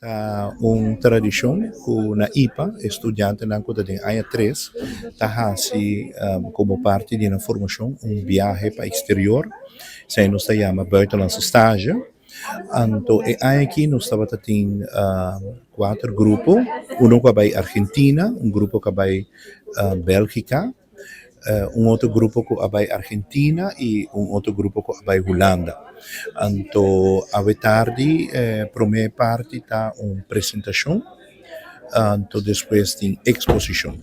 Ta un tradishon ku na IPA e studiantenan ku ta den aña tres ta hasi komo parti di nan formashon un biahe pa eksterior, esei nos ta yama buitenlandse stage. Anto e aña aki nos tabata tin kuater grupo, uno ku a bai Argentina, un grupo ku a bai Bèlgika, Un otro grupo ku a bai Argentina i un otro grupo ku a bai Hulanda. Anto awe tardi e prome parti ta un presentashon, anto despues tin eksposishon.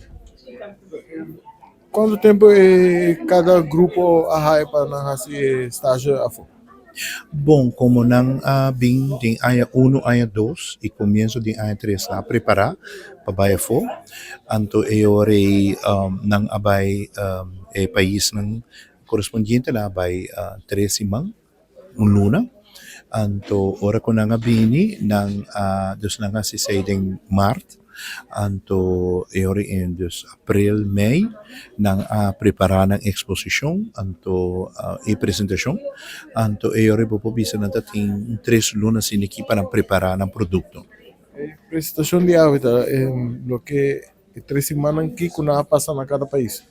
Kuantu tempu e kada grupo a haya pa nan hasi e stage afó? Bon, komo nan a bin den aña uno, aña dos i komienso di aña tres nan a prepará pa bai afó. Anto e ora ei nan a bai e paisnan korespondiente, nan a bai tres siman, un luna. Anto ora ku nan a bini nan a, dus nan a hasi esei den mart. Anto e ora en dus april, mei nan a prepara nan exposicion anto e presentacion anto e ora bo por bisa nan ta tin un tres luna asina aki pa nan prepara nan producto. E presentacion di awe ta loke e tres simannan kico nan a pasa na cada pais?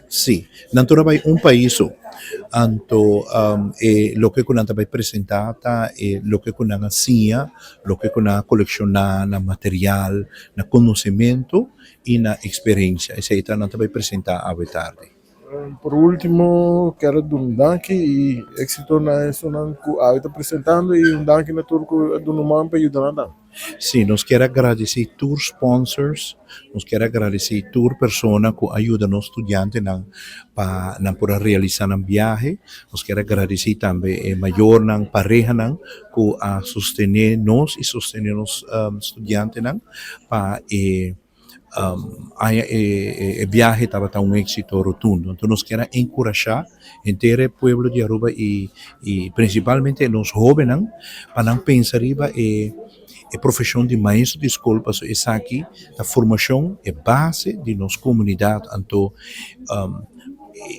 Sí, nan tur a bai un pais so. Anto e loke ku nan ta bai presentá ta e loke ku nan a siña, loke ku nan a kolekshoná na material, na konosementu i na eksperensia. Esei ta nan ta bai presentá awe tardi. Por último, kier a duna un danki i éksito na esunnan ku awe ta presentando i un danki na tur ku a duna un man pa yuda nan tambe. Sí, nos kier a gradisí tur sponsors, nos kier a gradisí tur persona ku a yuda nos studiantenan pa nan por a realisá nan biahe. Nos kier a gradisí tambe e mayornan, parehanan ku a sostené nos i sostené nos studiantenan pa e Aña e biahe tabata un éxito rotundo. Enton nos kier a enkurashá henter e pueblo di Aruba i prinsipalmente nos hóbennan pa nan pensa riba e profeshon di maestro di skol pasobra esaki ta formashon, e base di nos komunidat. Anto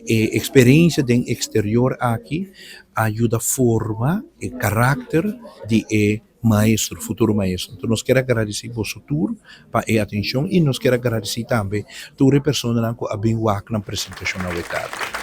e eksperensia den eksterior aki a yuda forma e karakter di e Maestro, futuro maestro. Enton nos kier a gradisí boso tur pa e atencion y nos kier a gradisí tambe tur e personanan cu a bin wak nan presentacion awe tardi.